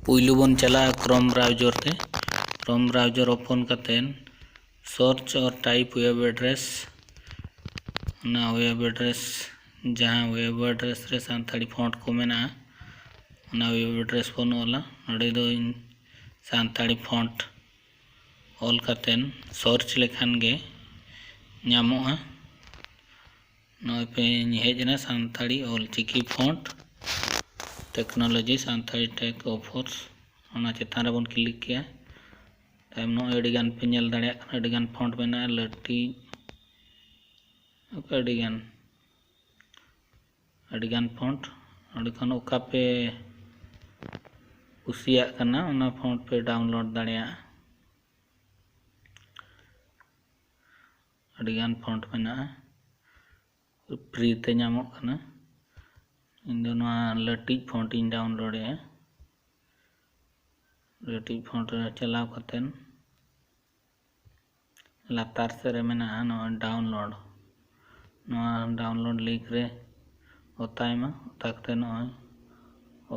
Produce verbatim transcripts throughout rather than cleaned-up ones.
ᱯᱩᱭᱞᱩ ᱵᱚᱱ ᱪᱟᱞᱟᱜᱼᱟ Chrome browser ᱛᱮ᱾ Chrome browser open ᱠᱟᱛᱮᱫ search or type web address, ᱚᱱᱟ web address, ᱡᱟᱦᱟᱸ web address ᱨᱮ ᱥᱟᱱᱛᱟᱲᱤ font ᱠᱚ ᱢᱮᱱᱟᱜᱼᱟ, ᱚᱱᱟ web address ᱵᱚᱱ ᱚᱞᱟ᱾ ᱱᱚᱰᱮ ᱫᱚ ᱤᱧ ᱥᱟᱱᱛᱟᱲᱤ font ᱚᱞ ᱠᱟᱛᱮᱫ search ᱞᱮᱠᱷᱟᱱ ᱜᱮ ᱧᱟᱢᱚᱜᱼᱟ᱾ ᱱᱚᱜᱼᱚᱭ ᱯᱮ ᱦᱮᱡ ᱮᱱᱟ Santali Ol Chiki font, technology Santali tech offers, ᱚᱱᱟ ᱪᱮᱛᱟᱱ ᱨᱮᱵᱚᱱ click ᱠᱮᱜᱼᱟ᱾ ᱛᱟᱭᱚᱢ ᱱᱚᱜᱼᱚᱭ ᱟᱹᱰᱤ ᱜᱟᱱ ᱯᱮ ᱧᱮᱞ ᱫᱟᱲᱮᱭᱟᱜ ᱠᱟᱱᱟ, ᱟᱹᱰᱤ ᱜᱟᱱ font ᱢᱮᱱᱟᱜᱼᱟ, ᱞᱟᱹᱴᱤᱡ, ᱟᱹᱰᱤ ᱜᱟᱱ, ᱟᱹᱰᱤ ᱜᱟᱱ font᱾ ᱚᱸᱰᱮ ᱠᱷᱚᱱ ᱚᱠᱟ ᱯᱮ ᱠᱩᱥᱤᱭᱟᱜ ᱠᱟᱱᱟ, ᱚᱱᱟ font ᱯᱮ download ᱫᱟᱲᱮᱭᱟᱜᱼᱟ᱾ ᱟᱹᱰᱤ ᱜᱟᱱ font ᱢᱮᱱᱟᱜᱼᱟ, free ᱛᱮ ᱧᱟᱢᱚᱜ ᱠᱟᱱᱟ᱾ ᱤᱧ ᱫᱚ ᱱᱚᱣᱟ ᱞᱟᱹᱴᱤᱡ font ᱤᱧ download ᱮᱜᱼᱟ᱾ ᱞᱟᱹᱴᱤᱡ font ᱨᱮ ᱪᱟᱞᱟᱣ ᱠᱟᱛᱮᱫ ᱞᱟᱛᱟᱨ ᱥᱮᱫ ᱨᱮ ᱢᱮᱱᱟᱜᱼᱟ ᱱᱚᱜᱼᱚᱭ download᱾ ᱱᱚᱣᱟ download link ᱨᱮ ᱚᱛᱟᱭ ᱢᱟ᱾ ᱚᱛᱟ ᱠᱟᱛᱮ ᱱᱚᱜᱼᱚᱭ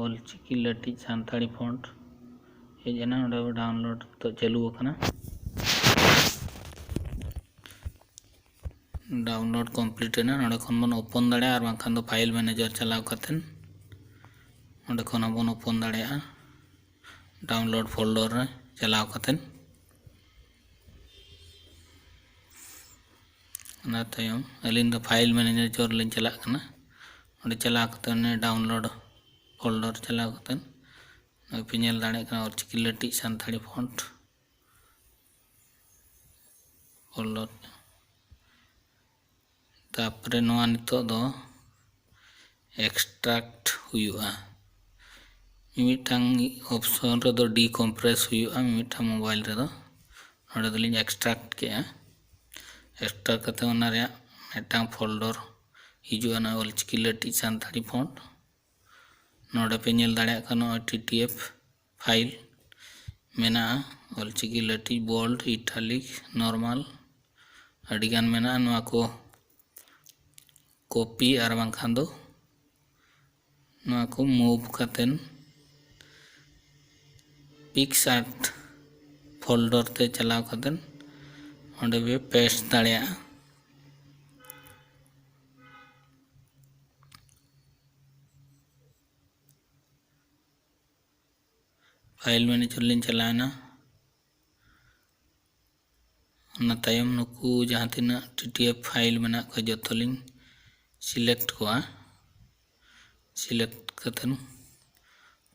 ᱚᱞ ᱪᱤᱠᱤ ᱞᱟᱹᱴᱤᱡ ᱥᱟᱱᱛᱟᱲᱤ font ᱦᱮᱡ ᱮᱱᱟ᱾ ᱚᱸᱰᱮ download ᱱᱤᱛᱚᱜ ᱪᱟᱹᱞᱩ ᱟᱠᱟᱱᱟ᱾ Download complete ᱮᱱᱟ᱾ ᱱᱚᱰᱮ ᱠᱷᱚᱱ ᱵᱚᱱ open ᱫᱟᱲᱮᱭᱟᱜᱼᱟ, ᱟᱨ ᱵᱟᱝᱠᱷᱟᱱ ᱫᱚ file manager ᱪᱟᱞᱟᱣ ᱠᱟᱛᱮᱫ ᱚᱸᱰᱮ ᱠᱷᱚᱱ ᱦᱚᱸᱵᱚᱱ open ᱫᱟᱲᱮᱭᱟᱜᱼᱟ, download folder ᱨᱮ ᱪᱟᱞᱟᱣ ᱠᱟᱛᱮᱫ᱾ ᱚᱱᱟ ᱛᱟᱭᱚᱢ ᱟᱹᱞᱤᱧ ᱫᱚ file manager ᱨᱮᱞᱤᱧ ᱪᱟᱞᱟᱜ ᱠᱟᱱᱟ᱾ ᱚᱸᱰᱮ ᱪᱟᱞᱟᱣ ᱠᱟᱛᱮᱫ ᱚᱱᱮ download folder ᱪᱟᱞᱟᱣ ᱠᱟᱛᱮᱫ ᱱᱚᱜᱼᱚᱭ ᱯᱮ ᱧᱮᱞ ᱫᱟᱲᱮᱭᱟᱜ ᱠᱟᱱᱟ ᱚᱞᱪᱤᱠᱤ ᱞᱟᱹᱴᱤᱡ ᱥᱟᱱᱛᱟᱲᱤ font folder᱾ ᱛᱟᱯᱚᱨᱮ ᱱᱚᱣᱟ ᱱᱤᱛᱚᱜ ᱫᱚ extract ᱦᱩᱭᱩᱜᱼᱟ᱾ ᱢᱤᱢᱤᱫᱴᱟᱝ option ᱨᱮᱫᱚ decompress ᱦᱩᱭᱩᱜᱼᱟ, ᱢᱤᱢᱤᱫᱴᱟᱝ mobile ᱨᱮᱫᱚ᱾ ᱱᱚᱰᱮ ᱫᱚᱞᱤᱧ extract ᱠᱮᱜᱼᱟ᱾ Extract ᱠᱟᱛᱮ ᱚᱱᱟ ᱨᱮᱭᱟᱜ ᱢᱤᱫᱴᱟᱝ folder ᱦᱤᱡᱩᱜᱼᱟ, ᱱᱚᱣᱟ ᱚᱞᱪᱤᱠᱤ ᱞᱟᱹᱴᱤᱡ ᱥᱟᱱᱛᱟᱲᱤ font᱾ ᱱᱚᱰᱮ ᱯᱮ ᱧᱮᱞ ᱫᱟᱲᱮᱭᱟᱜ ᱠᱟᱱᱟ, ᱱᱚᱜᱼᱚᱭ T T F file ᱢᱮᱱᱟᱜᱼᱟ, ᱚᱞᱪᱤᱠᱤ ᱞᱟᱹᱴᱤᱡ, bold, italic, normal, ᱟᱹᱰᱤᱜᱟᱱ ᱢᱮᱱᱟᱜᱼᱟ᱾ ᱱᱚᱣᱟ ᱠᱚ ᱠᱚᱯᱤ ᱟᱨ ᱵᱟᱝᱠᱷᱟᱱ ᱫᱚ ᱱᱚᱣᱟ ᱠᱚ ᱢᱩᱵᱷ ᱠᱟᱛᱮᱱ PicsArt ᱯᱷᱳᱞᱰᱟᱨ ᱛᱮ ᱪᱟᱞᱟᱣ ᱠᱟᱛᱮᱱ ᱚᱸᱰᱮ ᱯᱮ ᱯᱮᱥᱴ ᱫᱟᱲᱮᱭᱟᱜᱼᱟ᱾ ᱯᱷᱟᱭᱤᱞ ᱢᱮᱱᱮᱡᱟᱨ ᱞᱤᱧ ᱪᱟᱞᱟᱣᱮᱱᱟ᱾ ᱚᱱᱟ ᱛᱟᱭᱚᱢ ᱱᱩᱠᱩ ᱡᱟᱦᱟᱸ ᱛᱤᱱᱟᱹᱜ ᱴᱤ ᱴᱤ ᱮᱯᱷ ᱯᱷᱟᱭᱤᱞ ᱢᱮᱱᱟᱜ ᱠᱚᱣᱟ ᱡᱚᱛᱚ ᱞᱤᱧ ᱥᱤᱞᱮᱠᱴ ᱠᱚᱣᱟ᱾ ᱥᱤᱞᱮᱠᱴ ᱠᱟᱛᱮᱱ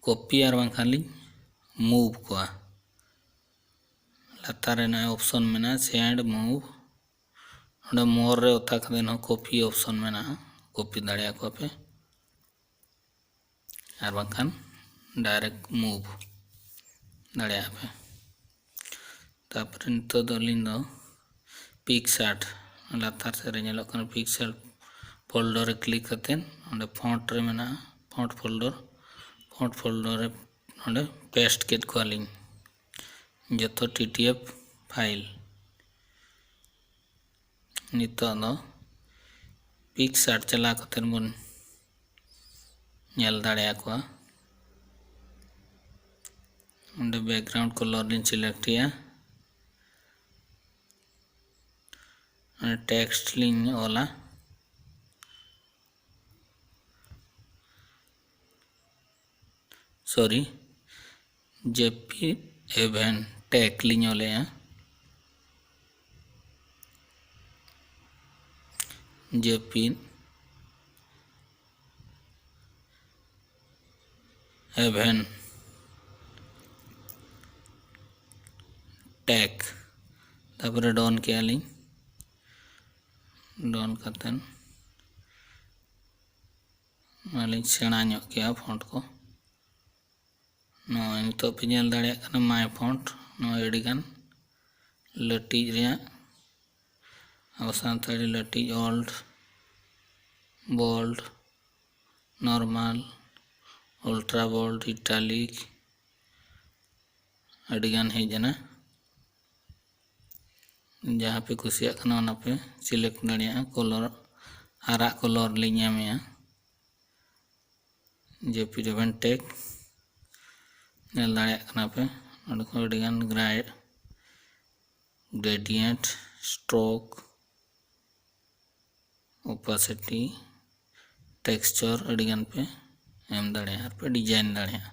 ᱠᱚᱯᱤ ᱟᱨ ᱵᱟᱝᱠᱷᱟᱱ ᱞᱤᱧ ᱢᱩᱵᱷ ᱠᱚᱣᱟ᱾ ᱞᱟᱛᱟᱨ ᱨᱮ ᱱᱚᱜᱼᱚᱭ ᱚᱯᱥᱚᱱ ᱢᱮᱱᱟᱜᱼᱟ, ᱥᱮᱱᱰ, ᱢᱩᱵᱷ᱾ ᱚᱸᱰᱮ ᱢᱳᱨ ᱨᱮ ᱚᱛᱟ ᱠᱟᱛᱮ ᱦᱚᱸ ᱠᱚᱯᱤ ᱚᱯᱥᱚᱱ ᱢᱮᱱᱟᱜᱼᱟ, ᱠᱚᱯᱤ ᱫᱟᱲᱮᱭᱟᱠᱚᱣᱟ ᱯᱮ᱾ ᱟᱨ ᱵᱟᱝᱠᱷᱟᱱ ᱰᱟᱭᱨᱮᱠᱴ ᱢᱩᱵᱷ ᱫᱟᱲᱮᱭᱟᱜᱼᱟ ᱯᱮ᱾ ᱛᱟᱨᱯᱚᱨᱮ ᱱᱤᱛᱚᱜ ᱫᱚ ᱟᱹᱞᱤᱧ ᱫᱚ PicsArt ᱞᱟᱛᱟᱨ ᱥᱮᱫ ᱨᱮ ᱧᱮᱞᱚᱜ ᱠᱟᱱᱟ, PicsArt ᱯᱷᱳᱞᱰᱟᱨ ᱨᱮ ᱠᱞᱤᱠ ᱠᱟᱛᱮᱫ ᱚᱸᱰᱮ ᱯᱷᱚᱱᱴ ᱨᱮ ᱢᱮᱱᱟᱜᱼᱟ, ᱯᱷᱚᱱᱴ ᱯᱷᱳᱞᱰᱟᱨ, ᱯᱷᱚᱱᱴ ᱯᱷᱳᱞᱰᱟᱨ ᱨᱮ ᱚᱸᱰᱮ ᱯᱮᱥᱴ ᱠᱮᱫ ᱠᱚᱣᱟᱞᱤᱧ ᱡᱚᱛᱚ ᱴᱤ ᱴᱤ ᱮᱯᱷ ᱯᱷᱟᱭᱤᱞ᱾ ᱱᱤᱛᱚᱜ ᱫᱚ PicsArt ᱪᱟᱞᱟᱣ ᱠᱟᱛᱮᱫ ᱵᱚᱱ ᱧᱮᱞ ᱫᱟᱲᱮᱭᱟᱠᱚᱣᱟ᱾ ᱚᱸᱰᱮ ᱵᱮᱠᱜᱨᱟᱣᱩᱱᱰ ᱠᱟᱞᱟᱨ ᱞᱤᱧ ᱥᱤᱞᱮᱠᱴ ᱮᱜᱼᱟ᱾ ᱚᱸᱰᱮ ᱴᱮᱠᱥᱴ ᱞᱤᱧ ᱚᱞᱟ, ᱥᱚᱨᱤ, ᱡᱮ ᱯᱤ ᱮᱵᱷᱮᱱ ᱴᱮᱠ ᱞᱤᱧ ᱚᱞᱮᱜᱼᱟ᱾ ᱡᱮ ᱯᱤ ᱮᱵᱷᱮᱱ ᱴᱮᱠ, ᱛᱟᱨᱯᱚᱨᱮ ᱰᱚᱱ ᱠᱮᱜᱼᱟ ᱞᱤᱧ᱾ ᱰᱚᱱ ᱠᱟᱛᱮᱱ ᱱᱚᱣᱟ ᱞᱤᱧ ᱥᱮᱬᱟ ᱧᱚᱜ ᱠᱮᱜᱼᱟ ᱯᱷᱚᱱᱴ ᱠᱚ᱾ ᱱᱚᱜᱼᱚᱭ ᱱᱤᱛᱚᱜ ᱯᱮ ᱧᱮᱞ ᱫᱟᱲᱮᱭᱟᱜ ᱠᱟᱱᱟ my font, ᱱᱚᱜᱼᱚᱭ ᱟᱹᱰᱤᱜᱟᱱ ᱞᱟᱹᱴᱤᱡ ᱨᱮᱭᱟᱜ, ᱟᱵᱚ ᱥᱟᱱᱛᱟᱲᱤ ᱞᱟᱹᱴᱤᱡ, ᱚᱞᱰ, ᱵᱳᱞᱰ, ᱱᱚᱨᱢᱟᱞ, ᱟᱞᱴᱨᱟ ᱵᱳᱞᱰ, ᱤᱴᱟᱞᱤᱠ, ᱟᱹᱰᱤᱜᱟᱱ ᱦᱮᱡ ᱮᱱᱟ᱾ ᱡᱟᱦᱟᱸ ᱯᱮ ᱠᱩᱥᱤᱭᱟᱜ ᱠᱟᱱᱟ ᱚᱱᱟ ᱯᱮ ᱥᱤᱞᱮᱠᱴ ᱫᱟᱲᱮᱭᱟᱜᱼᱟ᱾ ᱠᱟᱞᱟᱨ ᱟᱨᱟᱜ ᱠᱟᱞᱟᱨ ᱞᱤᱧ ᱮᱢᱮᱜᱼᱟ, ᱡᱮ ᱯᱤ ᱰᱤ ᱮᱯᱷ ᱮᱱ ᱴᱮᱠᱥᱴ ᱧᱮᱞ ᱫᱟᱲᱮᱭᱟᱜ ᱠᱟᱱᱟ ᱯᱮ᱾ ᱱᱚᱸᱰᱮ ᱠᱷᱚᱱ ᱟᱹᱰᱤᱜᱟᱱ ᱜᱨᱟᱭ ᱜᱨᱮᱰᱤᱭᱮᱱᱴ, ᱥᱴᱨᱳᱠ, ᱳᱯᱟᱥᱤᱴᱤ, ᱴᱮᱠᱥᱪᱟᱨ ᱟᱹᱰᱤᱜᱟᱱ ᱯᱮ ᱮᱢ ᱫᱟᱲᱮᱭᱟᱜᱼᱟ ᱟᱨ ᱯᱮ ᱰᱤᱡᱟᱭᱤᱱ ᱫᱟᱲᱮᱭᱟᱜᱼᱟ᱾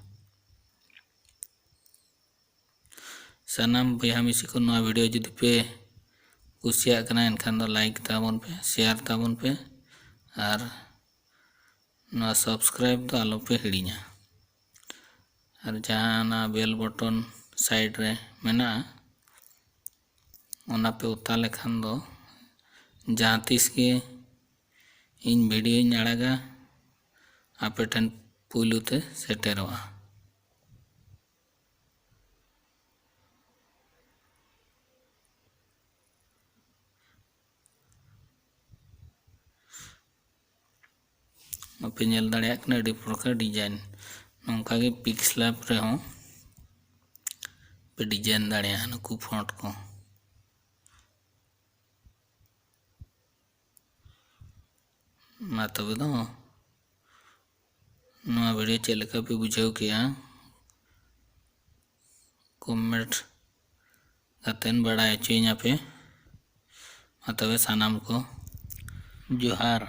ᱥᱟᱱᱟᱢ ᱵᱚᱭᱦᱟ ᱢᱤᱥᱤ ᱠᱚ ᱱᱚᱣᱟ ᱵᱷᱤᱰᱤᱭᱳ ᱡᱩᱫᱤ ᱯᱮ ᱠᱩᱥᱤᱭᱟᱜ ᱠᱟᱱᱟ, ᱮᱱᱠᱷᱟᱱ ᱫᱚ ᱞᱟᱭᱤᱠ ᱛᱟᱵᱚᱱ ᱯᱮ, ᱥᱮᱭᱟᱨ ᱛᱟᱵᱚᱱ ᱯᱮ ᱟᱨ ᱱᱚᱣᱟ ᱥᱟᱵᱥᱠᱨᱟᱭᱤᱵ ᱫᱚ ᱟᱞᱚ ᱯᱮ ᱦᱤᱲᱤᱧᱟ᱾ ᱟᱨ ᱡᱟᱦᱟᱸ ᱚᱱᱟ ᱵᱮᱞ ᱵᱚᱴᱚᱱ ᱥᱟᱭᱤᱰ ᱨᱮ ᱢᱮᱱᱟᱜᱼᱟ, ᱚᱱᱟ ᱯᱮ ᱚᱛᱟ ᱞᱮᱠᱷᱟᱱ ᱫᱚ ᱡᱟᱦᱟᱸ ᱛᱤᱥ ᱜᱮ ᱤᱧ ᱵᱷᱤᱰᱤᱭᱳᱧ ᱟᱲᱟᱜᱟ, ᱟᱯᱮ ᱴᱷᱮᱱ ᱯᱩᱭᱞᱩ ᱛᱮ ᱥᱮᱴᱮᱨᱚᱜᱼᱟ᱾ ᱟᱯᱮ ᱧᱮᱞ ᱫᱟᱲᱮᱭᱟᱜ ᱠᱟᱱᱟ ᱟᱹᱰᱤ ᱯᱨᱚᱠᱟᱨ ᱰᱤᱡᱟᱭᱤᱱ᱾ ᱱᱚᱝᱠᱟ ᱜᱮ ᱯᱤᱠᱥᱞᱟᱵ ᱨᱮᱦᱚᱸ ᱯᱮ ᱰᱤᱡᱟᱭᱤᱱ ᱫᱟᱲᱮᱭᱟᱜᱼᱟ ᱱᱩᱠᱩ ᱯᱷᱚᱱᱴ ᱠᱚ᱾ ᱢᱟ ᱛᱚᱵᱮ ᱫᱚ ᱱᱚᱣᱟ ᱵᱷᱤᱰᱤᱭᱳ ᱪᱮᱫ ᱞᱮᱠᱟ ᱯᱮ ᱵᱩᱡᱷᱟᱹᱣ ᱠᱮᱜᱼᱟ, ᱠᱚᱢᱮᱱᱴ ᱠᱟᱛᱮᱱ ᱵᱟᱲᱟᱭ ᱦᱚᱪᱚᱭᱤᱧᱟ ᱯᱮ᱾ ᱢᱟ ᱛᱚᱵᱮ ᱥᱟᱱᱟᱢ ᱠᱚ ᱡᱚᱦᱟᱨ᱾